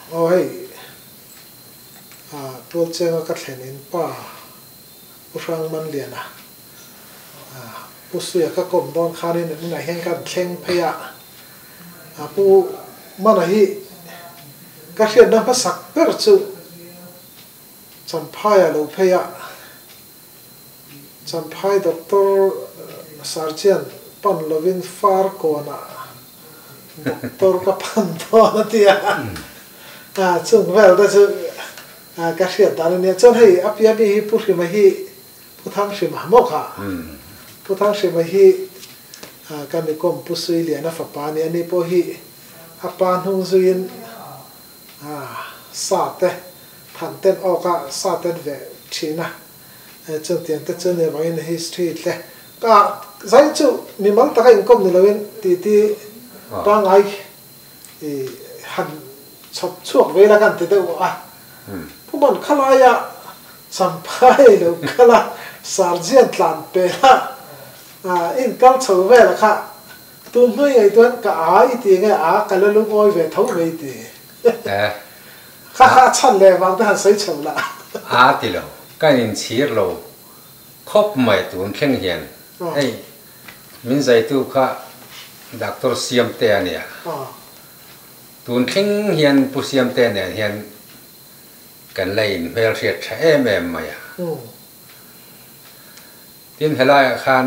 Aw hei Tualchenga ka thlen in pa Pu Hrangmanliana Pu Suia ka kawm dawn khanin an inah hian kan thleng phei a, Pu Mana hi ka hriatna hmasak ber chu Champhai a lo phei a, Champhai Doctor Sarchian pan lovin Farkawnah Doctor ka pan dawn a ti a, chung vel te chu ka hriat dan a nia. Chuan hei a piah mi hi Pu Hrima hi Pu Thanghrima maw kha? Pu Thanghrima hi ka mikawm Pu Suiliana fapa a ni. Ani pawh hi a pa hnung zuiin sa te than ten awk a sa ten ve thin a. Chutiang te chu ni avangin history te ka zai chu mimal taka inkawm ni loin titi pangngai han chhawp chhuak ve ila kan ti deuh a. Pu Man khalaia Champhai lo kal a, Sarjian tlan pel a, in kal chho vel a kha tun hnuai ngei chuan ka a i ti nge a ka la lungawi ve tho mai ti. Kha kha a chhan leh vang te han sawi chho la. A ti lo, ka inchhir lo khawp mai tun thleng hian hei min zaitu kha Doctor Siamte a nia. Tun thleng hian Pu Siamte nen hian kan la inhmelhriat tha em em mai a. Tin helaiah khan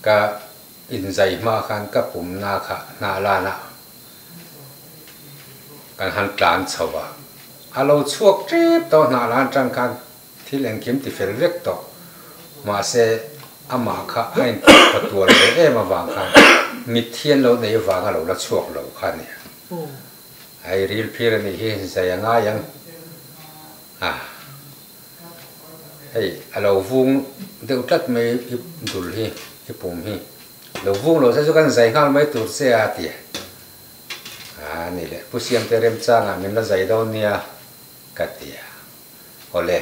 ka inzai hma khan ka pumna kha hnah lanah kan han tlan chho a, a lo chhuak tep tawh hnah lan atang khan thil engkim ti fel vek tawh. Mahse amah kha a inpawh tual ve em avang khan mitthi an lo nei avanga lo la chhuak lo kha a nia. Hei ril phir a nih hi zai a ngai ang a, hei a lo vung deuh tlat mai i dul hi i pum hi. Lo vung lo se chu kan zai nghal mai tur che a ti a ni le. Pu Siamte remchangah min la zai dawn nia ka ti a, awle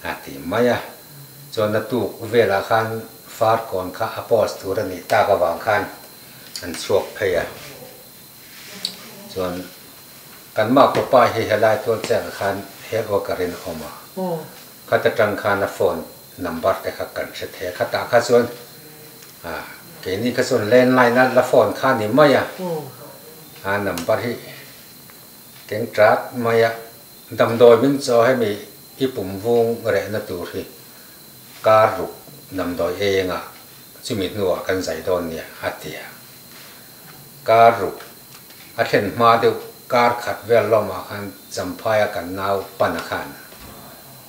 a ti mai a. Chuan na tuk velah khan Farkawn kha a post tur a nih tak avang khan an chhuak phei a. Chuan kan makawpa hi helai tual chiangah khan health worker in a awm a, khat atang khan a phone number te kha kan hre thei a, khatah kha chuan keini kha chuan landline a la phone kha a ni mai a, a number hi keng chat mai a, damdawi min chaw hemi i pum vung rehna tur hi kar ruk damdawi ei engah chumi hnuah kan zai dawn nia a ti a, kar ruk a thlen hma deuh kar khat vel lawmah khan Champhaia kan nau pana khan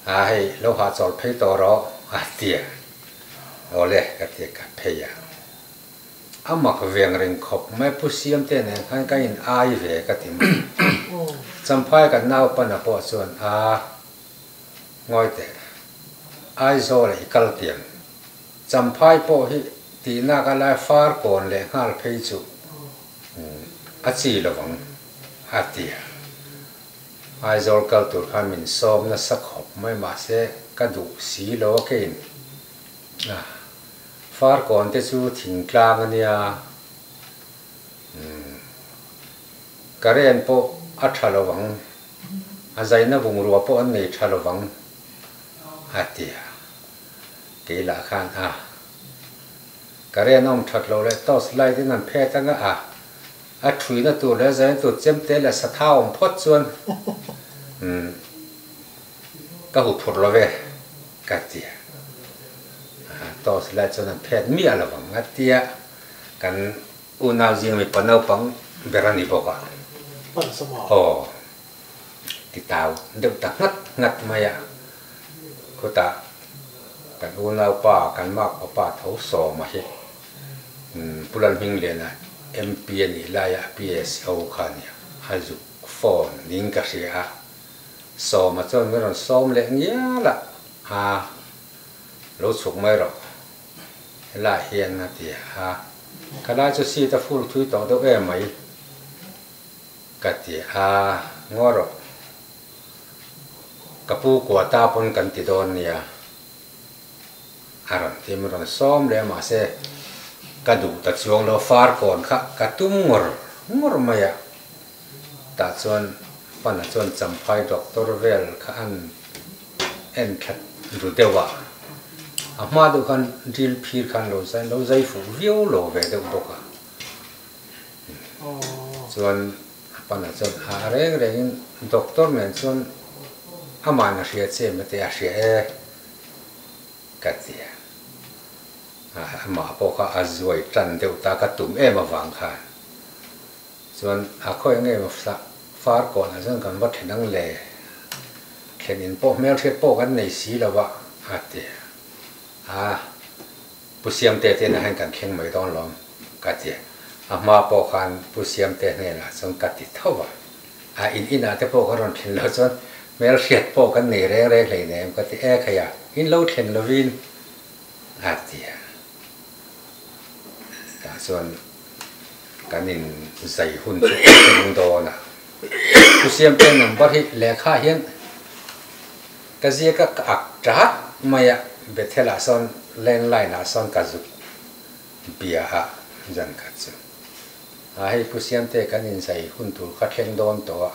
A hei lo hahchawl phei tawh rawh a ti a, awle ka ti ka phei a. A mak veng reng khawp mai Pu Siamte nen khan ka in ai ve ka ti mai. Champhai kan naupana pawh chuan a ngawi teh Aizawl i kal tiang Champhai pawh hi tihnak a lai far kawn leh nghal phei chu a chi lovang a ti a. Aizawl kal tur khan min sawm nasa khawp mai mahse ka duh si lo a kein a Farkawn te chu thingtlang a nia umm current pawh a tha lo ang a zaina bungrua pawh an nei tha lo vang a ti a kei lah khan a current a awm that loh leh torch light in an phet anga a A thuina tur leh zaina tur chemte leh satha awm phawt chuan ka hu phur lo ve ka ti a. Toss lai chuan an phet miah lo ang a tia kan unau zing mipa naupang ber a ni bawk a. Aw ti tau deuh ta nghat nghat mai a. Khutah kan unaupa kan makpa pa tho sawm a hi. Pu Lalhmingliana MP a nih laia PSO kha a nia, a zuk phone ding ka hria a, Sawma chuan min rawn sawm leh ngial a, a lo chhuk mai rawh helaiah hian a ti a, ka lai chu seat a full thui tawh deuh em mai ka ti a, ngaw rawh ka pu kuata pawn kan ti dawn nia. A rawn ti min rawn sawm leh a mahse ka duh ta chuang lo farkawn kha ka tum ngawr ngawr mai a. Tah chuan Pana chuan Champhai doctor vel kha an en that ru deuh a, a hma deuh khan ril phir khan lo zai lo zai fuh viau lo ve deuh bawk a. Chuan Pana chuan a reng rengin doctor nen chuan amahin a hria che em a ti a hria e ka ti a. Amah pawh kha a zuai tan deuh ta ka tum em avang khan. Chuan a khawi nge maw far kawnah chuan kan va then ang le, thlen in pawh hmelhriat pawh kan nei si lo a, a ti a. Pu Siamte te hnenah hian kan thleng mai dawn lawm ka ti a. A hma pawh khan Pu Siamte hnenah chuan ka ti tho a, a in inah te pawh ka rawn thlen loh chuan hmelhriat pawh kan nei reng reng hleinem ka ti e khaia, in lo thlen lovin a ti a. Tah chuan kan in zai hun chu a thleng dawn a. Pu Siamte number hi lehkha hian ka ziak a, ka ak tat mai a, Bethel ah sawn landline ah sawn ka zuk bia a zan khat chu. A hei Pu Siamte kan in zai hun tur kha thleng dawn tawh a,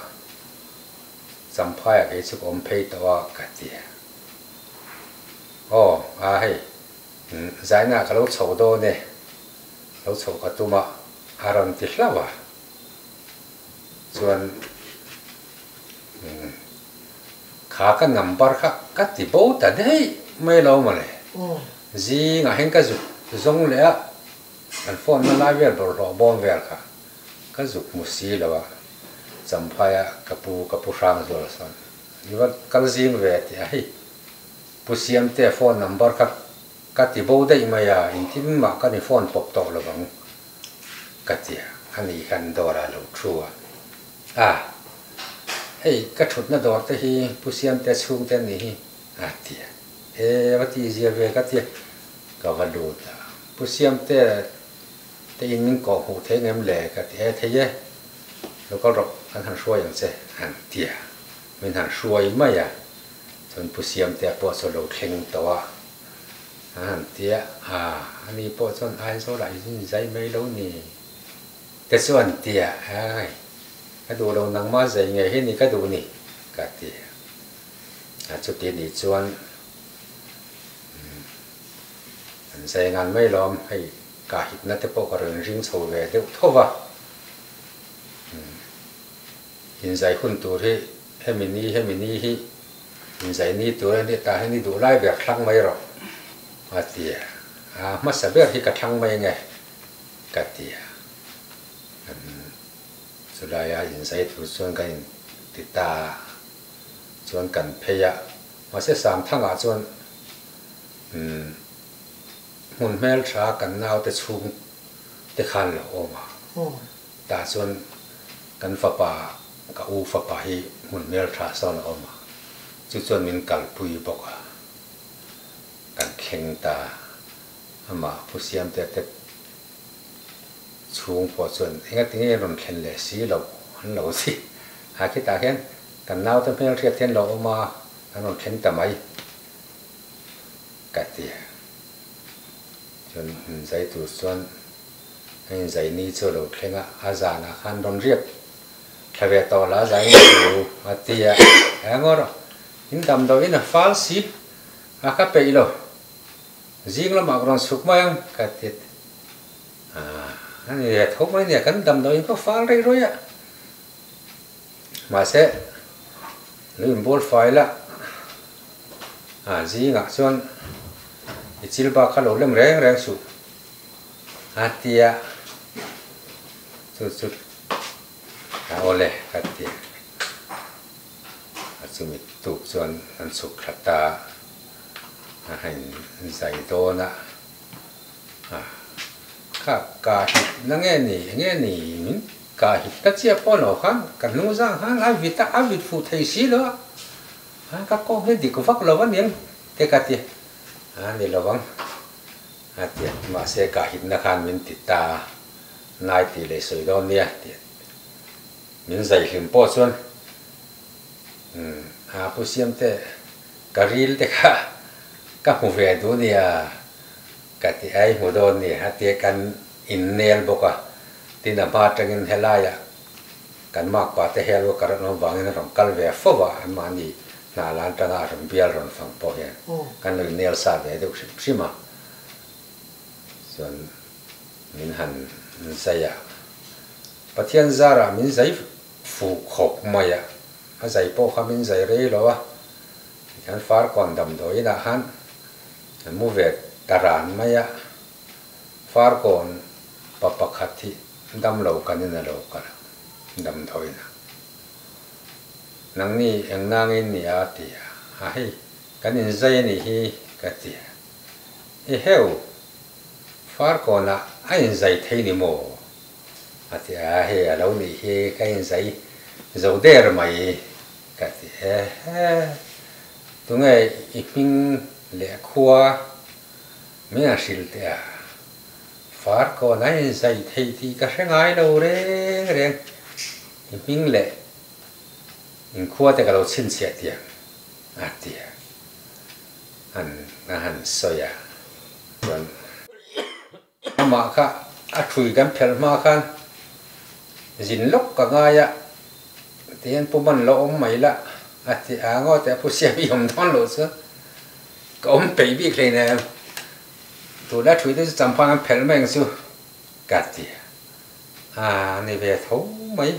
Champhai ah kei chu ka awm phei tawh a ka ti a. Aw a hei Zaina ka lo chho dawn e, lo chhoh ka tum a, a rawn ti hlauh a. Chuan kha ka number kha ka ti bo ta daih mai lo mawle. Zingah hian ka zuk zawng leh a, kan phone na lai vel bawlhhlawh bawm vel kha ka zuk hmu si lo a, Champhaia ka pu ka pu hrang zual sawn i va kal zing ve tih a hei. Pu Siamte phone number kha ka ti bo daih mai a, engtin mah ka ni phone pawp tawh lo vang ka ti a, a ni khan dawr ah lo thu a. A, hei ka thutna dawr te hi Pu Siamte chhungte an nih hi a ti a, e va tih zia ve ka ti a, ka va lut a, Pu Siamte te in min kawh hmuh thei ngem le ka ti e, thei e, lo kal rawh kan han hruai ang che an ti a, min han hruai mai a. Chuan Pu Siamtea pawh chu a lo thleng tawh a, a han ti a, aa ani pawh chuan Aizawl ah in zai mai lo ni te chu an ti a, ai ka duh lo nangmah zai ngei hi ni ka duh ni ka ti a, chuti nih chuan an zai ngan mai lawm hei ka hitna te pawh ka rawn ring chho ve deuh tho va. Inzai hun tur hi hemi ni hemi ni hi inzai ni tur a nia tah hian i duh lai ber thlang mai rawh a ti a, a hmasa ber hi ka thlang mai nge ka ti a, chulaia inzai tur chuan kan inti ta a, chuan kan phei a, mahse Sangthangah chuan hmun hmeltha kan naute chhung te khan lo awm a. Tah chuan kan fapa, ka u fapa hi hmun hmeltha sawn a awm a, chu chuan min kalpui bawk a, kan thleng ta. Amah Pu Siamtea te chhung pawh chuan engati nge rawn thlen leh si loh an lo ti. Ha khitah khian kan naute hmelhriat hian lo awm a, kan rawn thleng ta mai ka ti a. Chuan zai tur chuan Heng Zaini chu a lo thleng a, a zanah khan rawn riak thla ve tawh la Zaini chu a ti a, eng rawh in damdawiin a fal si a ka peih lo, zing lamah ka rawn chhuk mai ang ka ti a, a ni ve tho mai nia kan damdawiin ka fal rei rawih a, mahse lo inbual fai la a zingah chuan i chil bak kha lo lem reng reng suh. A ti a, chu chu a awle ka ti a, a chumi tuk chuan an chhuk thla ta a, a han zai dawn a, a kha ka hit na nge ni enge ni min ka hit ta chiah pawh lo khan ka hnung zang khan a vit a, a vit fuh thei si lo a, a ka kawng hi dik vak lo a niang te ka ti a ni lo ang. A ti a, mahse ka hitna khan min ti ta a, nai tih leh sawi dawn nia tih a ti. Min zai hlim pawh chuan umm a Pu Siamte ka ril te kha ka hmu ve duh nia ka ti a, i hmu dawn nia a ti a, kan innel bawk a, tin a hma atangin helaiah. Kan makpa te health worker an awm vangin a rawn kal ve fo a, anmahni hna lan tanga a rawn bial rawn fang pawh hian kan lo innel sa ve deuh hrim hrim a, chuan min han zai a, Pathian zarah min zai fuh khawp mai a, a zai pawh kha min zai rei lo a, tikhian Farkawn damdawiin ah khan an mu ve ta ran mai a, Farkawn pa pakhat hi damlo kan in a lo kal a, damdawiin ah. Nangni eng nangin ni a ti a, a hei kan inzai a nih hi ka ti a. I heu, Farkawn ah a inzai thei ni maw? A ti a, hei a lo nih hi ka inzai zo der mai ka ti e he. Tunge i hming leh khua Min a hrilh teh a, Farkawn a inzai thei tih ka hre ngai lo reng reng. I hming leh inkhua te ka lo chhinchhiah tiang a ti a, an a han sawi a. Chuan amah kha a thui kan phelh hma khan zin lawk ka ngai a, tihian pu man lo awm mai la a ti a, ngaw teh a pu siam i awm dawn loh chuan Ka awm peih bik hleinem. Tuna thui te chu champhan an phelh mai ang chu ka ti a. A ni ve tho mai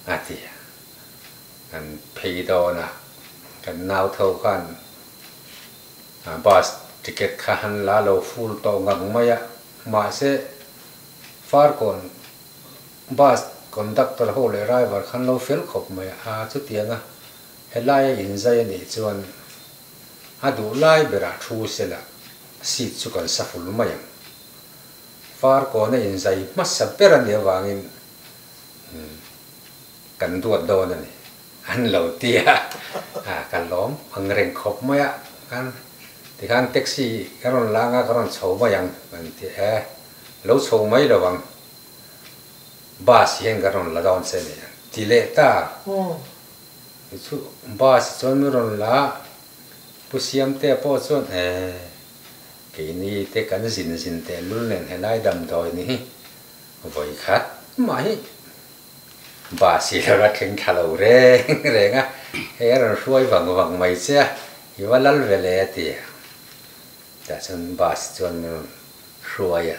a ti a. Kan phei dawn a, kan nau tho khan bus ticket kha han la lo full tawh ngang mai a. Mahse Farkawn bus conductor ho leh driver khan lo fel khawp mai a. A chutiang a Helaia inzai a nih chuan a duh lai berah thu sela seat chu kan sa ful mai ang. Farkawna inzai hmasa ber a nih avangin kan duat dawn a ni. An lo ti a, ka lawm ang reng khawp mai a, kan tikhan taxi ka rawn la anga ka rawn chho mai ang kan ti e, lo chho mai lo ang, bus hian ka rawn la dawn che a ni an ti leh ta. Chu bus chuan min rawn la a, Pu Siamtea pawh chuan eh keini te kan zin zin teh lul nen helai damdawi ni hi vawi khat mah hi bus hi lo la thleng thla lo reng reng a, hei a rawn hruai vang vang mai che a, i va lal ve le a ti a, tah chuan bus chuan min rawn hruai a.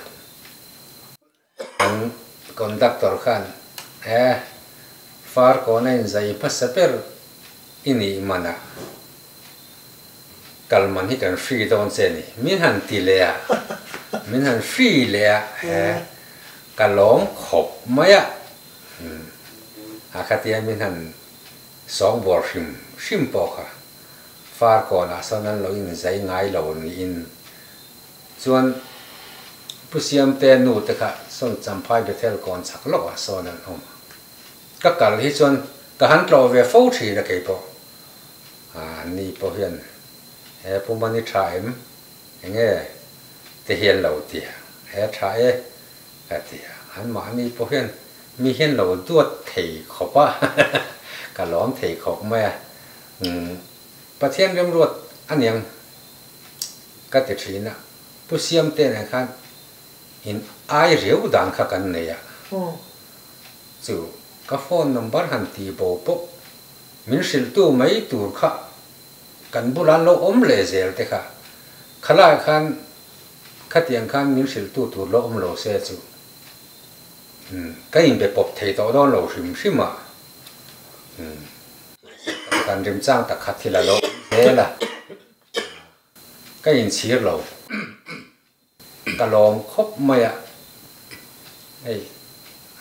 An conductor khan he Farkawn a inzai hmasa ber i nih manah kal man hi kan free dawn che ni. Min han ti leh a, min han free leh a, he ka lawm khawp mai a, a khatia min han sawngbawl hrim hrim pawh kha Farkawnah sawn an lo inzai ngai lo niin Chuan Pu Siamte nu te kha sawn Champhai Bethel kawn chak lawkah sawn an awm a. Ka kal hi chuan ka han tlawh ve fo thin a kei pawh. An ni pawh hian he Pu Mani tha em? Enge te hian lo ti a, he tha e ka ti a. An mahni pawh hian mi hian lo duat thei khawp a, ka lawm thei khawp mai a. Pathian remruat aniang. Ka ti thin a, Pu Siamte nen khan in ai riau dan kha kan nei a, chu ka phone number han ti bo pawh min hrilhtu mai tur kha kan bulah an lo awm leh zel te kha, khalai khan khatiang khan min hrilhtu tur lo awm lo se chu ka inbe pawp thei tawh dawn lo hrim hrim a. Kan rimchang tak kha thil a lo awm zel a. Ka inchhir lo. Ka lawm khawp mai a. Hei,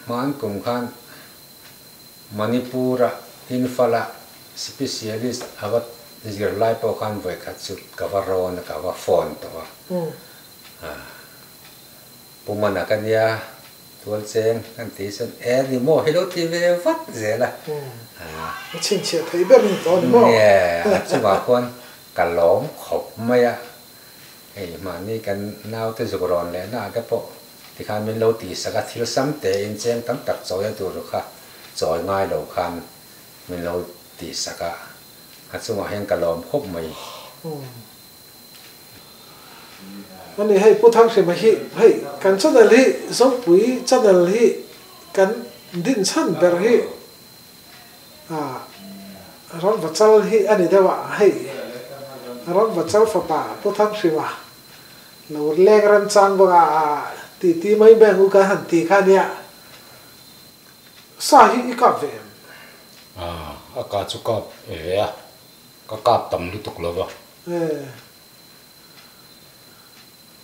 hman kum khan Manipur-a Imphal-a specialist a va zir lai pawh khan vawikhat chu ka va rawn a, ka va phone tawh a. Pu Mana ka nia, tual cheng kan tih chuan e ni maw hi lo ti ve vat zel a. A chhinchhiah theih ber ni tawh a ni maw? Nge, a chungah khuan ka lawm khawp mai a, hei mahni kan naute zuk rawn leh na ah te pawh tikhan min lo tihsak a, thil sam te in cheng tam tak chawi a tur kha chawi ngai lo khan min lo tihsak a, a chungah hian ka lawm khawp mai. Ani hei Pu Thanghrima hi hei kan channel hi Zopui channel hi kan din chhan ber hi. Ramvachal hi a ni deuh a, hei Ramvachal fapa Pu Thanghrima lo leng remchang bawk a, titi mai mai ang u kan han ti kha nia. Sa hi i kap ve em? A ka chu kap ve a, ka kap tam lutuk lo va.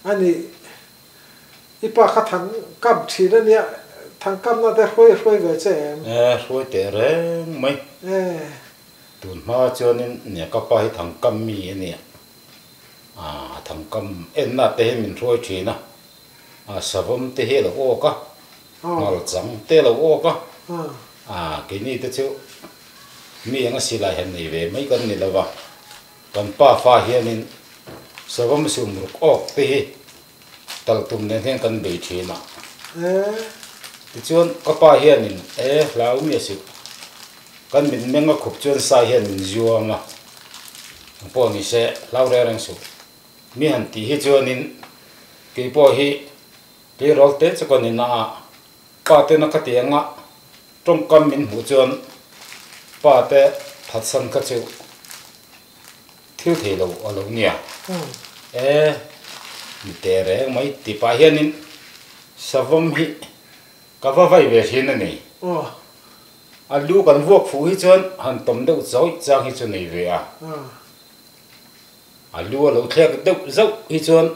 A nih, i pa kha thang kam thin a nia, thang kamna te hruai hruai ve che em? E, hruai teh reng mai. E. Tun hma chuanin nia ka pa hi thang kam mi a nia, a thang kam enna te hi min hruai thin a, a savawm te hi a lo awk a, ngalchang te a lo awk a, a keini te chu mi anga silai han nei ve mai kan ni lo va. Kan pa fa hianin savawm sum ruk awk te hi tal tum nen hian kan bei thin a. Tichuan ka pa hianin e hlau mi a suh, kan mitmeng a khup chuan sai hian min zuang a, ang pawh ni se hlau reng reng suh. Mi han tih hi chuanin keipawh hi tleirawl te chu ka ni na a, pa tena ka ti anga Tawngkam min hmuh chuan pa te phatsan kha chu thil thei lo a lo nia. E, mi te reng mai ti pah hianin savawm hi ka va vai ve thin a ni. A lu kan vuak fuh hi chuan han tawm deuh chawih chang hi chu nei ve a. A lu a lo thlek deuh zauh hi chuan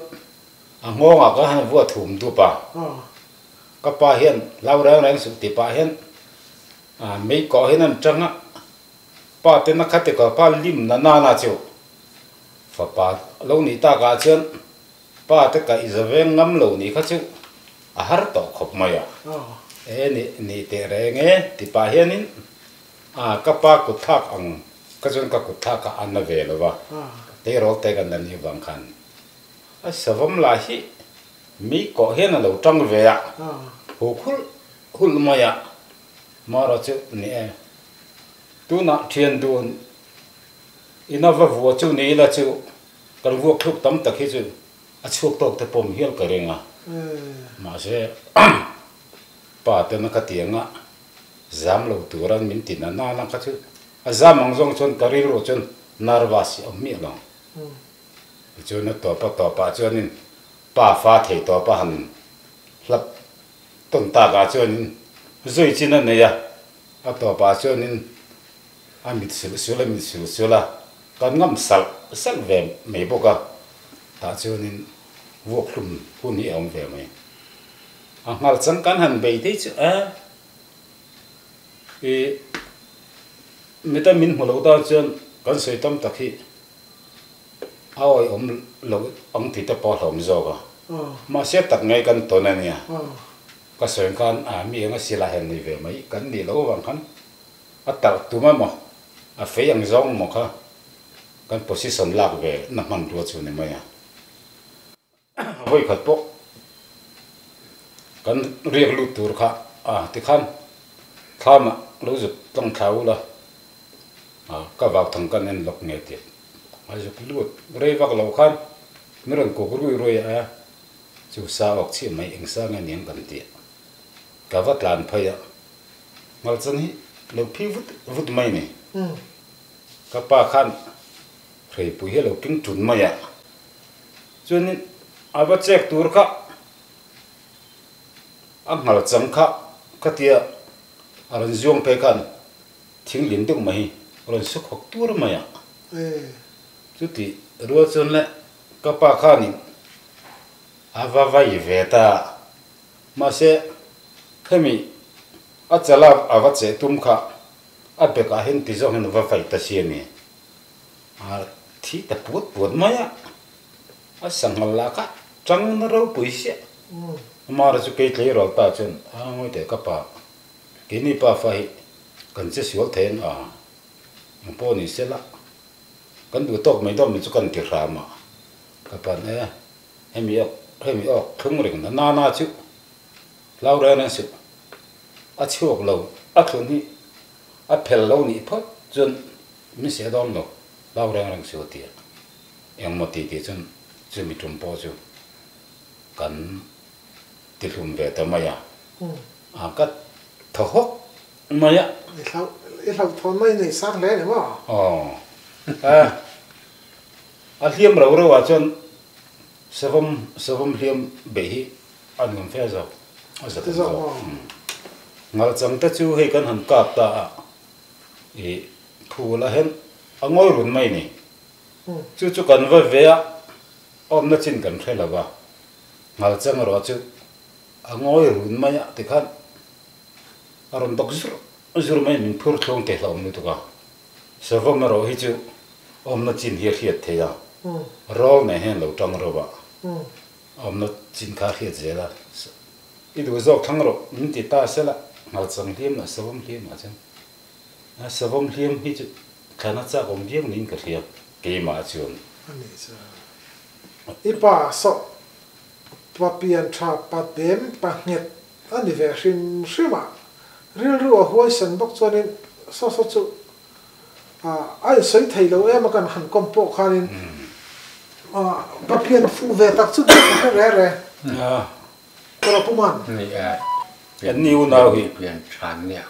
a nghawngah ka han vua thum dup a. Ka pa hian hlau reng reng suh ti pah hian mei kawh hian an tang a, pa te na kha ti ka pa lim na na na chu fapa lo nih tak ah chuan pa te kaih za veng ngam lo nih kha chu a har tawh khawp mai a, e nih nih teh reng e ti pah hianin ka pa kut thlak ang kha chuan ka kut thlak ah a na ve lo va, tleirawl te kan la nih vang khan a savawm lah hi Mi kawh hian a lo tang ve a, hu khulh khulh mai a, Mara chu ni e. Tunah thian dun ina va vua chu ni ila chu kan vuak thluk tam tak hi chu a chhuak tawk te pawm hial ka ring a. Mahse pa tena ka ti anga zam lo turan min ti na nana kha chu a zam ang zawng chuan ka rilru chuan nervous hi a awm miah lo. Tichuan a tawp a tawpah chuanin pa fa thei tawp a han hlap tawn takah chuanin zui chin a nei a, a tawpah chuanin a mit sulh sulh a mit sulh sulh a, kan ngam salh salh ve mai bawk a, tah chuanin vuak hlum hun hi a awm ve mai. A nghal chang kan han bei thei chu a, i mita min hmu lo tan chuan kan sawi tam tak hi. A awihawm lo ang tih te pawh a hlawm zawk a. Mahse tak ngei kan tawn a nia. Ka sawi ang khan a mi eng a sila hian ni ve mai kan nih loh avang khan a talh tum emaw a fei ang zawng emaw kha kan position lak ve na hmanrua chu ni mai a. Vawikhat pawh kan riak lut tur kha a tikhan thlamah lo zuk tlang thla ula ka vau thang kan en lawk nge tih a zuk lut rei vak lo khan mi rawn kuk rui rui a chu sa awk chhiah mai eng sa nge niang kan tih ka va tlan phei a ngalchan hi lo phi vut vut mai ni ka pa khan hreipui hi a lo king tun mai a. Chuanin a va chek tur kha a nghal chang kha ka tia a rawn zuang phei khan thing lin deuh mai hi a rawn su khawk tur mai a. Chuti rual chuan le ka pa khanin a va vai ve ta a, mahse hemi a chala a va cheh tum kha a bekah hian ti zawng hian a va vai ta si a ni. A thi ta puat puat mai a, a sanghal lah kha tang na ropui siah. Amara chu kei tleirawl ta chuan a ngawi teh ka pa, keini pa fa hi kan che sual thei ang a, ang pawh ni se la, kan duh tawk mai dawn mi chu kan ti hram a, ka pan e, hemi awk hemi awk thlung reng na na na chu hlau reng reng suh, a chhuak lo a thlun hi a phel lo nih phawt chuan Min se dawn lo, hlau reng reng suh tih engmaw tih tih chuan chumi tum pawh chu kan ti hlum ve ta mai a, a ka thaw hawk mai a. I hlau, I hlauhthawn mai nei sang hle ni maw? Aw. A a hliam rau rau ah chuan savawm savawm hliam beih hi a nuam fe zawk a za tam zawk. Ngalchang te chu hei kan han kap ta a ih phul a hen a ngawi run mai ni. Chu chu kan va ve a awmna chin kan hre lo va ngalchang erawh chu a ngawi run mai a tikhan a rawn bawk zur zur mai min phur thlung thei hlauhawm lutuk a. Savawm erawh hi chu awmna chin hi a hriat theih a, rawl nen hian lo tang reuh a, awmna chin kha a hriat zel a, i duh zawk thlang rawh min ti ta sela, ngalchang hliam lah savawm hliam ah chuan savawm hliam hi chu thlan a chak awm viau niin ka hria keimah chuan. A nih chuan i pa sawh pa pian tha pa bem pa nghet A ni ve hrim hrim a, rilru a huaisen bawk chuanin saw saw chu a insawi thei lo em a kan han kawm pawh khanin Pathian fuh ve tak chu ka hre re re ka pu man. Ni e, Kan ni unau hi pian than nia.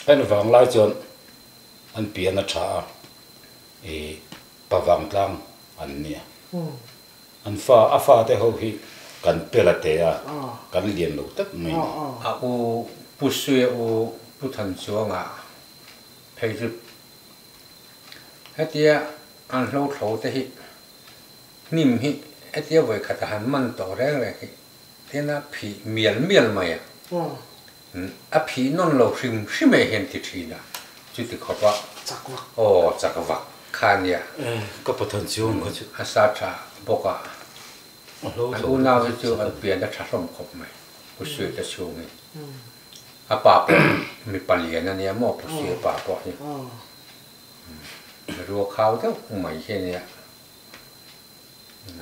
Kan vang lai chuan an pian a tha a, i pavangtlang an nia. An fa, a fate ho hi kan pel a te a, kan lian lo tak mai ni. A u Pu Suia u Pu Thanchuanga phei chu hetia an hlo thlo te hi hnim hi hetia vawikhat a han man tawh reng reng hi tian a phih mial mial mai a, a phih nawn lo hrim hrim e hian ti thin a, chuti khawp a aw chak vak kha a nia. Ka Pathanchuang kha chu. A sa tha bawk a, an unau hi chu an pian a tha hlawm khawp mai, Pu Suite chhung hi. A pa pawh mipa lian a nia maw Pu Suite pa pawh hi. Ruakhau deuh mai hi a nia.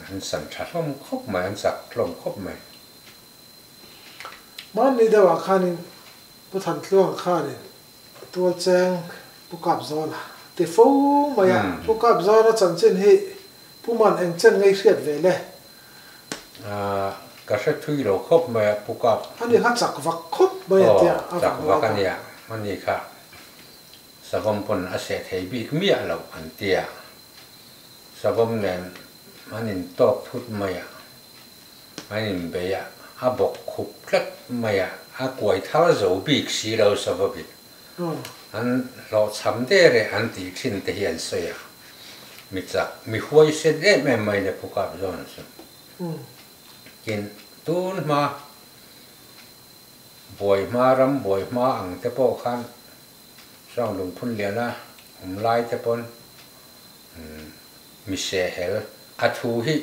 An san tha hlawm khawp mai, an chak hlawm khawp mai. Hmanni deuhah khanin Pu Thantluang khanin Tualcheng Pu Kapzawna ti fo mai a, Pu Kapzawna chanchin hi Pu Man eng chen ngei hriat ve le? Ka hre thui lo khawp mai a, Pu Kap. Ani kha chak vak khawp mai a tia a vang lai kha. Chak vak a nia, ani kha savawm pawn a seh thei bik miah loh an tia. Savawm nen an intawk thut mai a, an inbei a, a bawk khup tlat mai a, a kuai thar zo bik si lo Savawmin. An hlawhchham der e an tih thin te hi an sawi a, mi chak, mi huaisen em em mai le Pu Kapzawn chu. Tin, tun hma buai hma ram buai hma ang te pawh khan Hruang lungphun liana awm lai te pawn mi sehhel a thu hi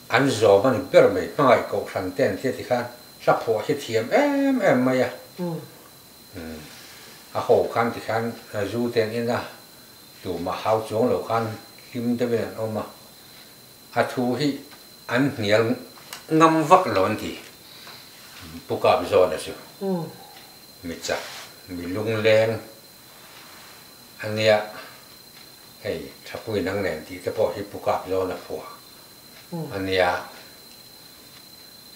an zawm a ni ber mai. Hmangaih kohhran te an tia tikhan hla phuah hi thiam em em mai a. A ho khan tikhan zu te an in a, tumah hau chuang lo khan hlim deuhin an awm a. A thu hi an hnial ngam vak lo an ti Pu Kapzawna chu. Mi chak, mi lungleng a nia, hei Thapui nang nen tih te pawh hi Pu Kapzawn a phuah a nia.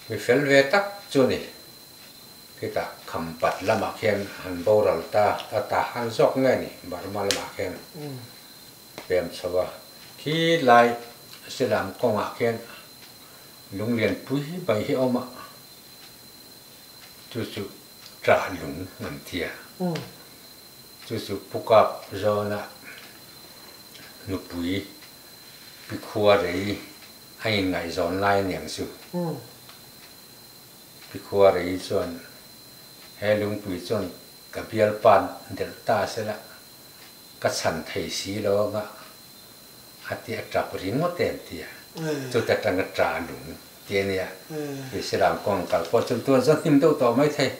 Mi fel ve tak chu ni, khitah Khampat lamah khian han boral ta a ta han zawk nge ni Burma lamah khian pem chho a, khi lai Silam kawngah khian lunglian pui mai hi a awm a. Chu chu ṭah lung an ti a. Chu chu Pukap zawna nupui Pikhua rei a inngaihzawn lai aniang chu. Pikhua rei chuan he lungpui chuan ka bialpa delh ta sela ka chhan thei si lo anga a ti a tap ringawt em ti a, chuta tanga ṭah lung ti a nia, Islam kawng kal pawh chu tuan chuan hnim deuh tawh mai thei.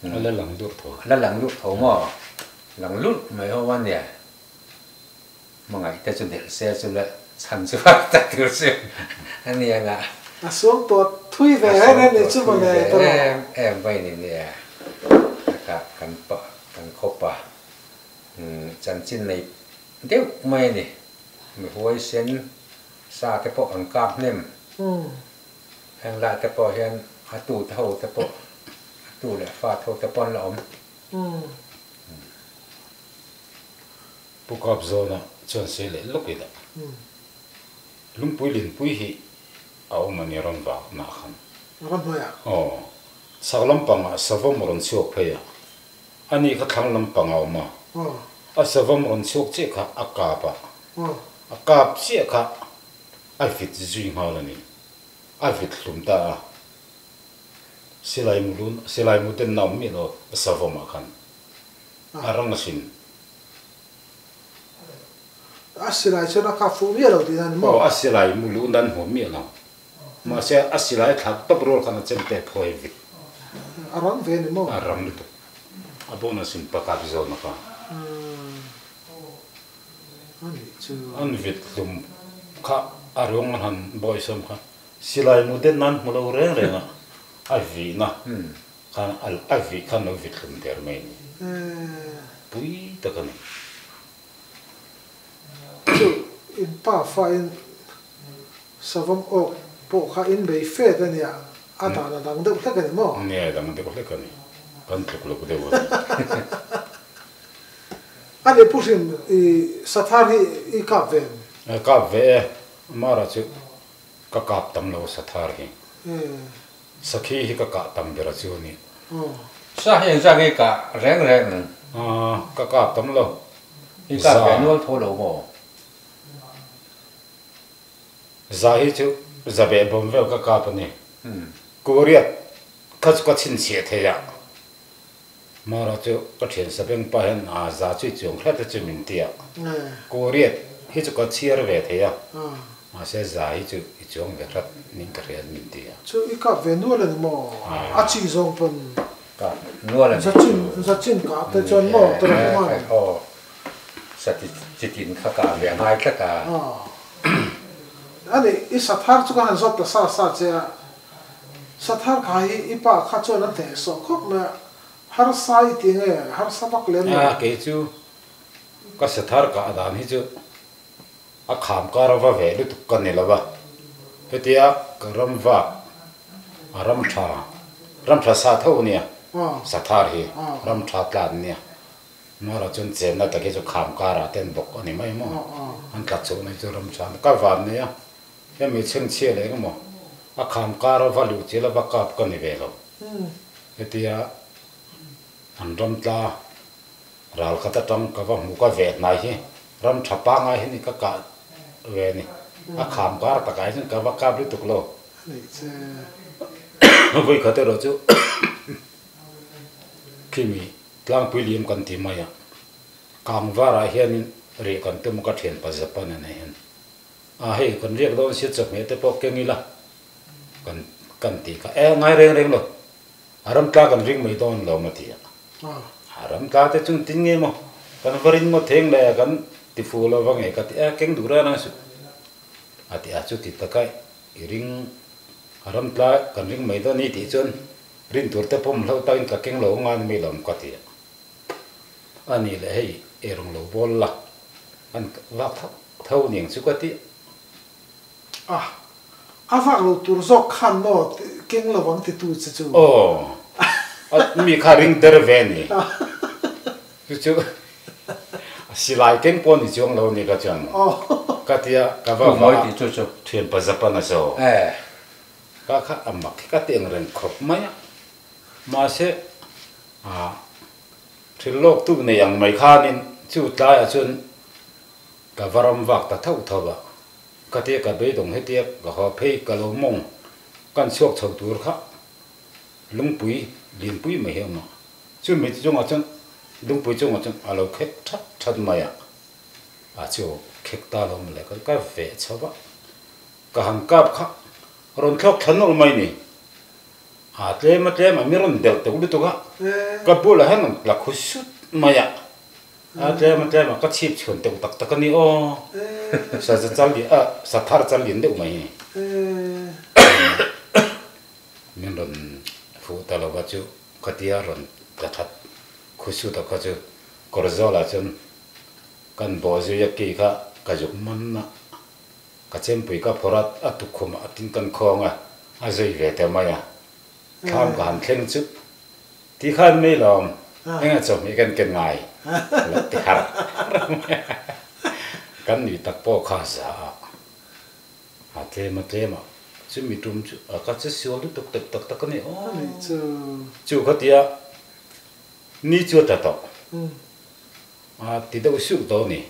A la lang lut tho. A la lang lut tho maw? Lang lut mai ho a nia. Hmangaih te chu delh se chu le chhan chu a ta tur chu a nia nga. A suang tawh thui ve em em ni chu mawle tawh. A suang tawh thui ve em em mai ni nia. Taka kan pa kan khawpa chanchin nei Deuh mai a ni. Mi huaisen sa te pawh an kap hnem. Heng lai te pawh hian a tu te ho te pawh, a tu leh fa te ho te pawh an la awm. Pu Kapzawna chuan sawi leh lawk ila, Lungpui Linpui hi a awm a ni ram vak nah khan. Ram hnuaiah? Aw. Chhak lampangah savawm rawn chhuak phei a, ani kha thlang lampang a awm a, a savawm rawn chhuak chiah kha a kap a, a kap chiah kha a vit zui nghal a ni. A vit hlum ta a. Silai mu lun, silai mu den na awm miah lo a savawmah khan a rang asin. A silai chuan a kap fuh miah lo tihna a ni maw? Aw, a silai mu lun an hmu miah lo. Mahse, a silai thlak tawp rual khan a chem te phawi vit. A rang ve a ni maw? A rang lutuk. A bawhna sin pakhat zawna kha. A nih chu. An vit hlum kha a ruang an han bawisawm kha silai mu den nan hmu lo reng reng a, a vihna khan a vih khan lo vit hlum der mai a ni. Pui tak a ni. Chu in pa fa in savawm awk pawh kha in bei fet a nia, a dan a dang deuh hlek a ni maw? Nia, a dang deuh hlek a ni. Kan tluk loh deuh a ni. A ni Pu Hrim, i sathar hi i kap ve em? Kap ve e, Mara chu ka kap tam lo sathar hi. Sakhi hi ka kah tam ber a chu a ni. Sa hi engzah nge kah reng reng? Ka kap tam lo. I kap ve nual tho lo maw? Za hi chu za beh bawm vel ka kap a ni. Korea kha chu ka chhinchhiah thei a. Mara chu ka thian sabeng pa hian a za chu i chuang hret a chu min ti a, Korea hi chu ka chhiar ve thei a, mahse za hi chu i chuang ve hret ning ka hria min ti a. Chu i kap ve nual a ni maw? A chi zawng pawn Kap nual a ni. Za chin za chin kap te chuan maw tawrh a hman? Aw, sa chi tin kha kap ve a ngai tlat a. A ni, i sathar chu ka han zawt ta sa sa che a, Sathar kha hi i pa kha chuan a hneh sawh khawp mai a, harsa i ti nge, harsa vak lem lo. A, kei chu ka sathar kah dan hi chu a kham kar a va ve lutuk ka ni lo va, hetia ka ram vak a ram tha, ram tha sa tho ania, sathar hi ram tha tlan ania, Mara chuan chenna tak hi chu kham karah te an bawk a ni mai maw, an tla chhuahna hi chu ram tha ka van nei a. Hemi chhengchhia leh engemaw a kham kar a va luh chial a va kap ka ni ve lo. Hetia an ram tla ral khat atang ka va hmu ka ve hnai hi ram tha pangai hi ni ka kah ve a ni. A kham kar takah hian ka va kap lutuk lo. Vawi khat erawh chu khimi tlangpui liam kan ti mai a, kangvarah hianin rih kan tum a ka thianpa Japan a nei hian. A hei kan riak dawn sia chawhmeh te pawh keng ila kan kan tih kha e ngai reng reng lo a ram tla kan ring mai dawn lo maw ti a a ram tla te chung tin nge maw kan va rin maw theng le kan ti fu lo va nge ka ti a keng duh reng reng suh a ti a chuti taka i ring a ram tla kan ring mai dawn ni tih chuan rin tur te pawm hlo takin ka keng lo ngan mai lo ka ti a a ni leh hei erawng lo bawl la an vak tho tho niang chu ka ti. A, a vak lo tur zawk khan maw keng lo ang titu che chu. Aw, a mi kha ring der ve ni. Chu chu silai keng pawh ni chuang lo ni ka chuan ka ti a, ka va va a, thianpa Japan a zo. Ka kha a mak hi ka ti ang reng khawp mai a, mahse a thil lawk tu nei ang mai khanin chu tlaiah chuan Ka va ram vak ta thauh thauh a, ka tia ka beidawng hetia ka haw phei ka lo mawng kan chhuak chho tur kha lungpui lianpui mai hi a awm a, chumi chungah chuan lungpui chungah chuan a lo khek that that mai a, a chu khek ta lo mawle ka ka veh chho a, ka han kap kha rawn thlawk thla nawlh mai ni, a tlem a tlem a mi rawn delh teuh lutuk a, ka bulah hian rawn tla khu sut mai a. A tlem a tlem a ka chhip chhuan teuh tak tak a ni aw. Sa za chal lian a sa thar chal lian deuh mai hi. Min rawn fuh ta lo va chu khatia rawn tla that khu su ta kha chu kawr zawlah chuan kan bawh zui a ki kha ka zuk man a, ka chempui ka phawrh a, a tukkhum ah tin kan khawng a, a zui ve ta mai a. Thlam ka han thleng chu ti khan mai lawm eng a chawhmeh kan ken ngai lo ti har. reng mai a. Kan nuih tak pawh kha za a, a tlem a tlem a, chumi tum chu a ka che sual lutuk tak tak tak a ni aw. Chu khatia ni chu a tla tawh. A ti deuh suh tawh a ni.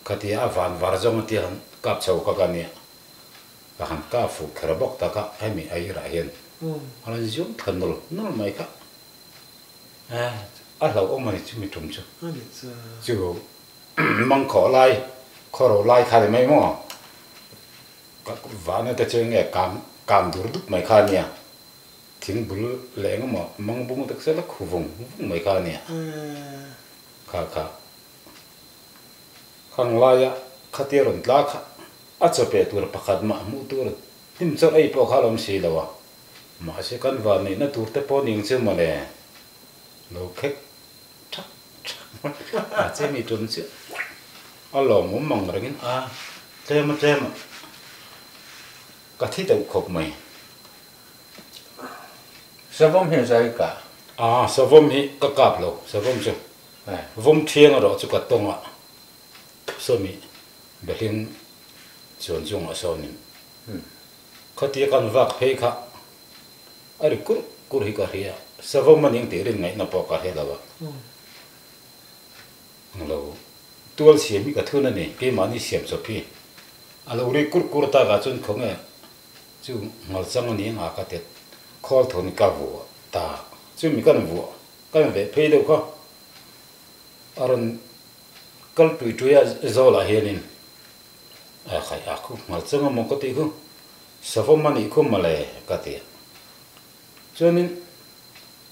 Khatia a van var zawng a tia han kap chho kha ka nia. Ka han kap fuh kher bawk tak a, hemi airah hian a rawn zium thla nawl nawl mai kha. A hlauhawm a ni chumi tum chu. Chu mang khawh lai, khaw ro lai kha ni mai maw? Ka vahna te chu enge kang kang dur dup mai kha a nia. Thing bul leh eng emaw mang bung te chu la khu vung vung mai kha a nia. Kha kha khang laia khatia rawn tla kha a chaw pe tur pakhat mah hmuh tur hnim chawrh ei pawh kha a lawm si lo a. Mahse kan van neihna tur te pawh ning chu mawle lo khek thak thak mai a che mi tum chu a lawmawm mang rengin a tlem a tlem a ka thi deuh khawp mai. Savawm hi zai ka. A savawm hi ka kap lo savawm chu vawm thiang erawh chu ka tawng a sawmi behling chuan chungah sawnin Khatia kan vak phei kha a ri kur kur hi ka hria, savawm a ning tih rin ngaihna pawh ka hre lo a. Lo tual siam hi ka thun a ni, keimahni siam chawp hi a lo ri kur kur takah chuan khawnge chu ngalchang a ni ang a ka ti khawl thun ka vuah ta, chumi kan vuah kan veh phei deuh kha a rawn kal tui tui a zawlah hianin A khai a khu nghal chang a maw ka tih khu savawm a nih khu mawle ka ti a. Chuanin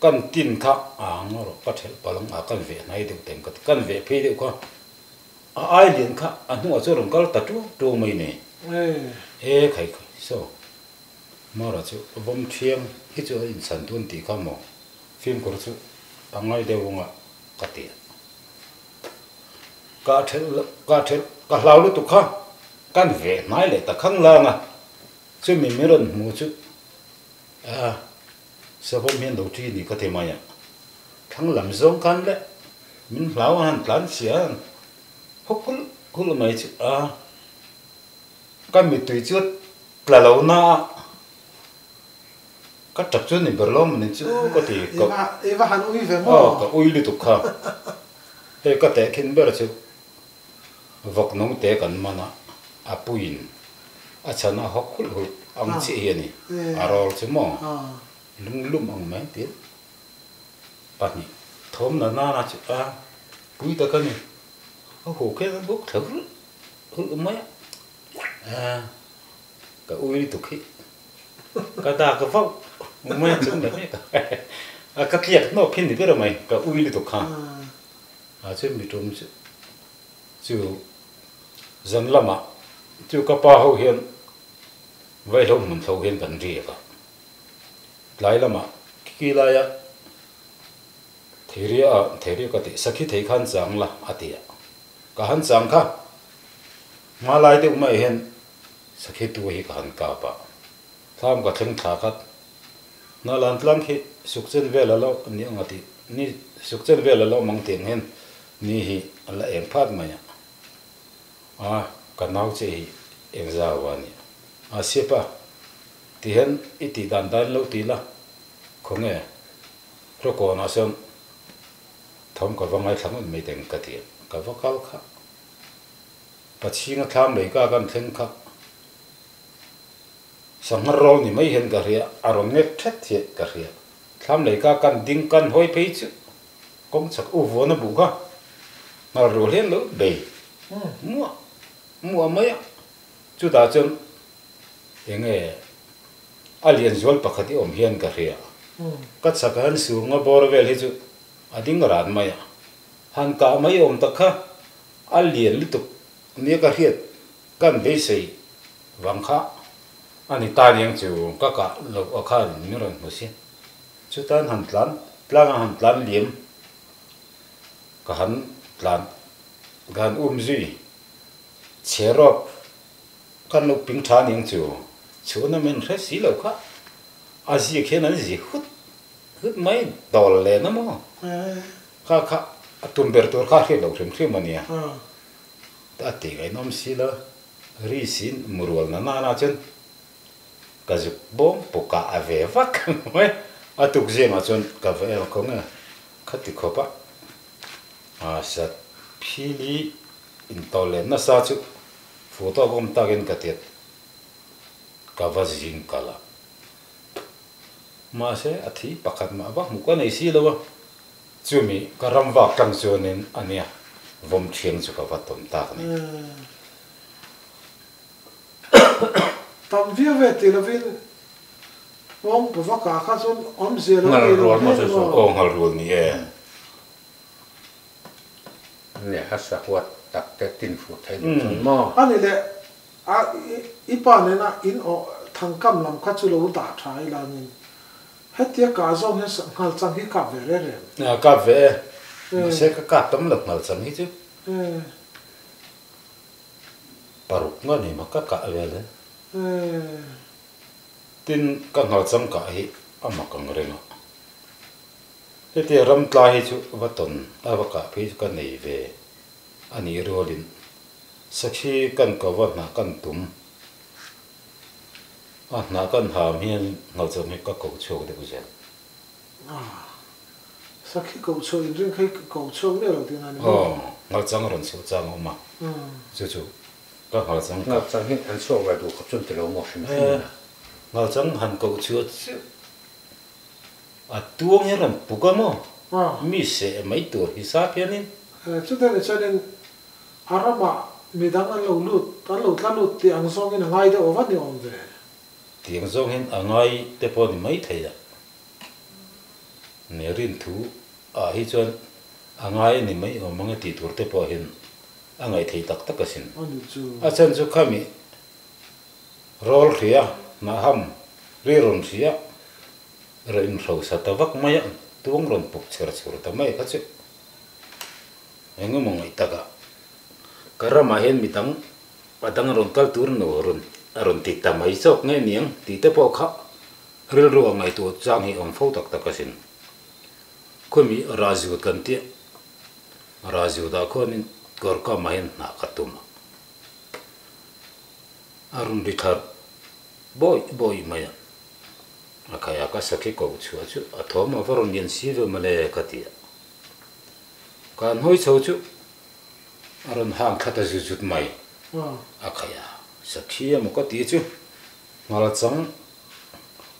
kan tin kha a ang rawh ka thelh palh ang a kan veh hnai deuh teng ka ti. Kan veh phei deuh kha a ai lian kha a hnungah chuan rawn kal ta tuau tuau mai nei. E khai khai so Mara chu vawm thiang hi chu a inchhan dawn tih kha maw fimkhur chu a ngai deuh ang a ka ti a. Ka thelh ka thelh ka hlau lutuk kha kan veh hnai leh ta khang lang a, chumi mi rawn hmu chu a savawm hian lo ṭi ni ka ti mai a, thlang lam zawng khan le min hlau a han tlan chhia a han hawk hulh hulh mai chu a ka mittui chu tla lo na a. Ka tap chu ni ber lo mawni chu ka ti ka I va han ui ve maw? Aw ka ui lutuk kha. Hei ka tehkhin ber chu vawk no te kan man a, a puiin a chhan a hawk hulh hulh ang chiah hi a ni. A rawl chu maw lung lum ang mai tiin pahnih thawm na nana chu a pui tak a ni. A huh khian a huk thla hulh hulh mai a, ka ui lutuk hi. Ka dak vauh mai a chung leh mek a, ka tliak hnawk hi ni ber mai, ka ui lutuk kha. A chu mi tum chu chu zan lamah chu ka pa ho hian vaihlo hmun tho hian kan riak a, tlai lamah khi laia theiria ah theiria ka tih sakhi thei khan chang la a ti a, ka han chang kha hma lai deuh mai hian Sakhi tu hi ka han kap a, thlam ka thleng thla khat. Hna lan tlang khi sukchen vel a lo ni ang a tih ni sukchen vel a lo mang tih ang hian ni hi a la eng phat mai a. A ka nau che hi eng zau a nia. A siapa ti hian i tih dan dan lo ti la khawnge rawkawnah sawn thawm ka va ngaithla ngawt mai teng ka ti a, ka va kal kha. Pachhinga thlam lei ka kan thleng kha sangha rawl ni mai hian ka hria, a rawn ngek thet hian ka hria. Thlam lei ka kan ding kan hawi phei chu kawng chak u vuan a buh kha ngal rual hian lo bei muah muah mai a. Chutah chuan enge a lian zual pakhat i awm hian ka hria. Ka chhakah hian sur nga bawr vel hi chu a ding ran mai a, han kah mai awm tak kha A lian lutuk nia ka hriat kan beisei vang kha a ni ta niang chu ka kah loh a khan min rawn hmu si. Chutan han tlan tlang a han tlan liam ka han tlan ka han um zui chhe rawp kan lo ping tha niang chu chhun a men hre si lo kha a zik hian an zi hut hut mai dawl len a maw kha kha. A tum ber tur kha a hriat loh hrim hrim a nia. A ti ngaihnawm si lo. Ri siin murual na nana chuan ka zuk bawm pawh kah a ve vak mai. A tuk zingah chuan ka va el kawng e, khati khawp a a sat phili intawh leh nasa chu fuh tawk awm takin ka tiat ka va zing kal a. Mahse a thi pakhat mah va hmuh ka nei si lo a. Chumi ka ram vak tlang chuanin a nia vawm thiang chu ka va tawn tak a ni. Tam viau ve ti lovin pawng pu vaka kha chuan awmzia lo nei lo hle ni maw? Aw nghal rual ni e. Nia a sahuat tak te tin fuh thei duh chuan maw? A ni leh a i pa nena in awh thangkam lam kha chu lo dah tha ila nin Hetia kah zawng hian nghal chang hi kap ve reng reng. A kap ve e. Mahse ka kap tam lo nghal chang hi chu. Paruk nga ni maw ka kah vel e. Tin ka nghal chang kah hi a mak ang reng a. Hetia ram tlai hi chu va tawn a va kah phei chu ka nei ve a nih rualin sakhi kan ko va hnah kan tum. A hnah kan ham hian nghalchang hi ka koh chhuak deuh zel. A, sakhi koh chhuak inring kha hi koh chhuak miah lo tihna a ni maw? Aw, nghalchang a rawn chhuah chang a awm a, chu chu ka nghalchang ka. Nghalchang hi an chhuak ve duh khawp chuan ti lo maw hrim hrim a? Nghalchang han koh chhuah chu a tuang hi a rawn puk a maw? Mi seh mai tur hi sap hianin. Chutah ni chuanin A ramah midang an lo lut, an lo tla lut tih ang zawngin a ngai deuh ava ni awm ve. Tiang zawngin a ngai te pawh ni mai thei a. Ni rin thu ah hi chuan a ngai a ni mai awm ang e tih tur te pawh hian a ngaih thei tak tak asin. A ni chu. A chhan chu khami rawl hria, hnaham ri rawn hria, rawn inhrosa ta vak mai a, tuang rawn puk chher chhur ta mai kha chu. Engemaw ngaih takah ka ramah hian mi dang a dang a rawn kal tur no rawn a rawn ti ta mai zawk nge niang tih te pawh kha rilru a ngaihtuah chang hi a awm fo tak tak asin. Khawimi Rajut kan tia, Rajut-ah khuanin Gorkam-ah hian hnah ka tum a, a rawn ri thar bawih bawih mai a, a khaiah ka sakhi ko chhuah chu a thawm a va rawn lian si ve mawle ka ti a. Kan hawi chho chu a rawn hang thla ta zut zut mai. A khaih a, Sakhi emaw ka ti chu nghal chang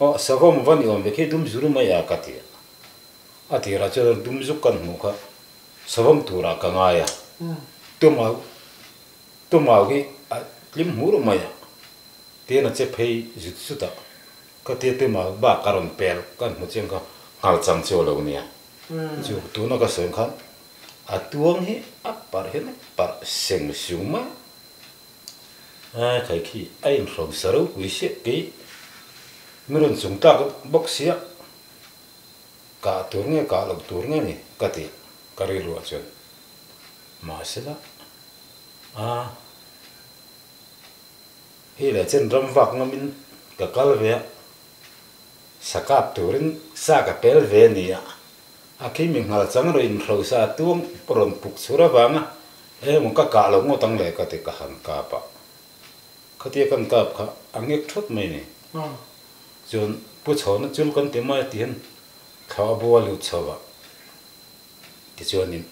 aw savawm va ni awm ve khi dum zur mai a ka ti a. A tirah chuan dum zuk kan hmuh kha savawm turah ka ngai a, tumau tumau hi a tlim hmur mai a, tiin a che phei zut zut a, ka tia tumau bak a rawn pel kan hmu chiang kha nghal chang chu a lo nia. Chu tuna ka sawi khan a tuang hi a parh hian a parh seng sung mai a, khai khi a inhrawm sa ropui siah kei mi rawn chung tlak bawk sia kah tur nge kah loh tur nge ni ka tih ka rilruah chuan mahsela a hei leh chen ram vak ngamin ka kal ve a. Sa kap turin sa ka pel ve a ni a, a khi mi nghal chang rawn inhro sa tuang rawn puk chhur avanga emaw ka kah lo ngawt ang le ka ti ka han kap a, khatia kan kap kha a ngek thawt mai ni. Chuan Pu Chhawna chul kan ti mai a ti hian thla a bua lut chho a, tichuanin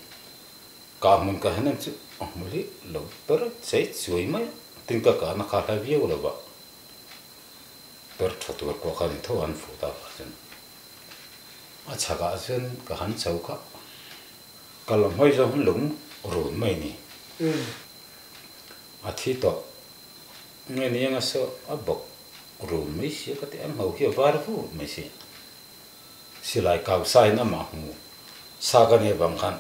kah hmun ka han en chu a hmu leh lo per chei chuai mai a, tin ka kahna kha hla viau lo va. Per tha tur pawh khan tho an fuh tak ah chuan a chhak ah chuan ka han chho kha ka la hmai zawng lung run mai ni. A thi tawh nge ni anga saw a bawk run mai sia ka ti a ngho hi a var vur mai sia. Silai kau sa in amah hmu sa ka nih avang khan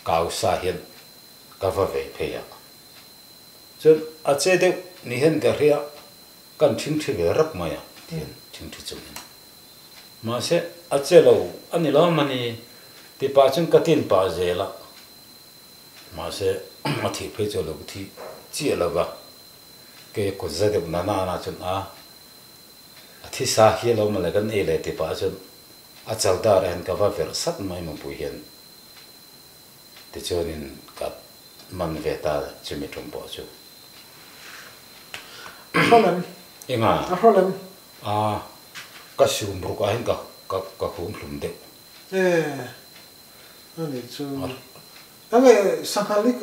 kau sa hian ka va vei phei a. Chuan a che deuh ni hian ka hria. Kan thingthi ve rap mai a, thian thingthi chungin. Mahse, a che lo a ni lo mani ti pah chuan ka tin pah zel a. Mahse, a thih phei chu a lo thi chiah lo va, kei kut za deuh na na na chuan a, a thi sa hi a lo mawle kan ei leh ti pah chuan a chal dar ah hian ka va verh sat mai mupui hian. Tichuanin ka man ve ta chumi tum pawh chu. A hrawlem. Enga? A hrawlem. A, ka sum ruk ah hian ka ka ka hum hlum deuh. E, a nih chu. Enge sanghal i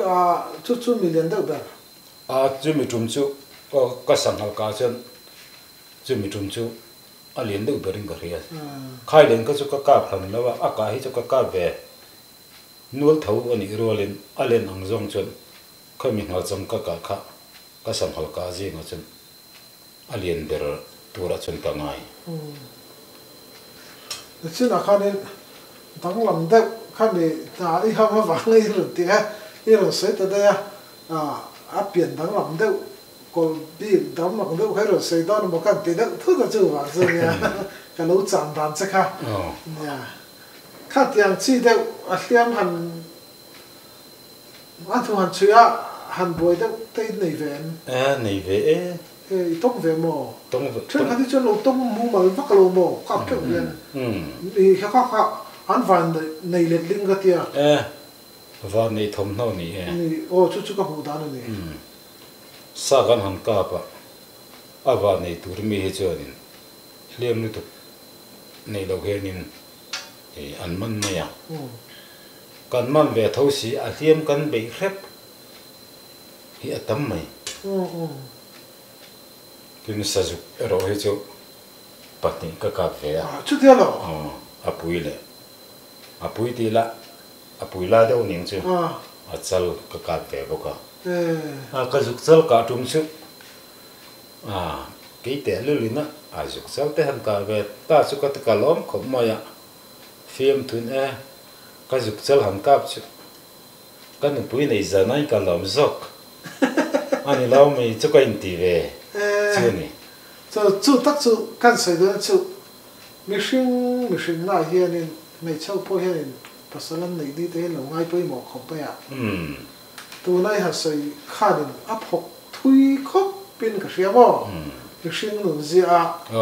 chu chu milian deuh ber? A, chumi tum chu ka sanghal kah chuan chumi tum chu a lian deuh berin ka hria. Khai len kha chu ka kap hran lo a, a kah hi chu ka kap ve nual tho a nih rualin a len ang zawng chuan khami nghalchang ka kah kha ka sanghal kah zingah chuan a lian ber turah chuan ka ngai. Nichinah khanin danglam deuh khami hna i ham avanga i rawn tih a, i rawn sawi ta daih a, a pian danglam deuh kawlh bik danglam deuh kha i rawn sawi dawn emaw ka han ti deuh thut a chuvang chu nia ka lo cham dan che kha nia. Khatiang chi deuh a hliam han A hnu han chhui a, han buai deuh te in nei ve em? E, nei ve e. E, i tawng ve maw? Tawng ve. Thenkhat hi chuan lo tawng mumal vak lo maw? Kap teuh hian. I kha kha kha an van nei let ling ka tia. E, van nei thawmhnaw ni e. Ni, aw chu chu ka hmuh dan a ni. Sa kan han kap a, a van nei tur mi hi chuanin hliam lutuk nei lo hianin an man mai a. Kan man ve tho si, a hliam kan beih hrep hi a tam mai. Tin sazuk erawh hi chu pahnih ka kap ve a. Chutia lo? Aw, a pui leh a pui tih lah a pui la deuh ning chu a chal ka kap ve bawk a. A ka zuk chal kah tum chu a kei teh lulin a, a zuk chal te han kah ve ta chu ka ti ka lawm khawp mai a. Fiamthun e, ka zuk chal han kap chu ka nupui nei zan a ka lawm zawk a ni lo mai chu ka inti ve chu a ni. Chu chu tak chu kan sawi dawn chu mihring mihrinna hianin hmeichhe pawh hianin pasal an neih ni te hian lo ngai pawimawh khawp mai a, tunai han sawi khanin a phawk thui khawp in ka hria maw? Mihring nun ziah a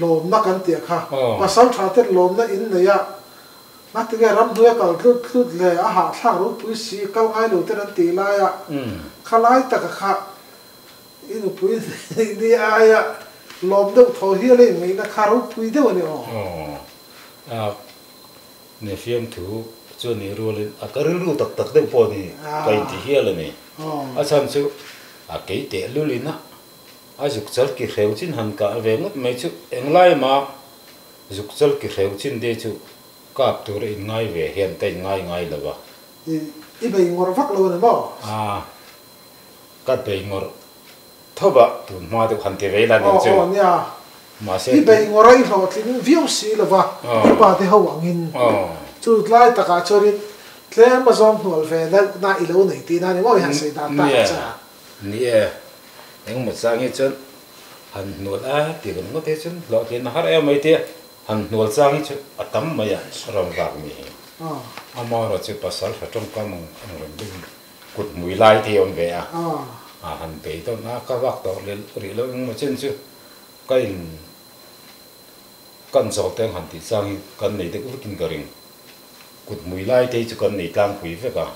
lawmna kan tih kha pasal tha ten lawmna in nei a, ngatinge ramhnuai a kal tlut tlut le a hahthlak ropui si kal ngai lo ten an tih lai a, khalai taka kha i nupui neih ni aia lawm deuh thaw hial a inngaihna kha ropui deuh a ni aw. Aw, Ni fiamthu chu ni rualin a ka rilru tak tak deuh pawh ni ka inti hial a ni. A chhan chu a kei teh lulin a a zuk chal ki hreu chin han kah ve ngawt mai chu englai mah zuk chal ki hreu chin te chu kap tur a inngai ve hian ka inngai ngai lo va. I bei ngawrh vak lo a ni maw? A, ka bei ngawrh Tho va, tun hma deuh han ti ve ila nen chu. Aw, aw, nia. Mahse. I bei ngawrh a i hlawhtling viau si lo va, i pa te ho angin. Chu tlai takah chuanin tlem a zawng hnual ve deuh na i lo nei tihna ni maw i han sawi dan tak a cha. Ni e, engmaw chang hi chuan han hnual a ti kan ngawt hi chuan hlawhtlin a har em mai tia han hnual chang hi chu a tam mai a rawn vak ni hi. Amaherawhchu chu pasal hra tawngkam ang reng deuhin Kut hmui lai te hi a awm ve a, a han bei dawn a, ka vak tawh leh rih loh engmaw chen chu ka in kan zawl te ang han tih chang hi kan nei deuh vekin ka ring. Kut hmui lai te hi chu kan nei tlangpui vek a.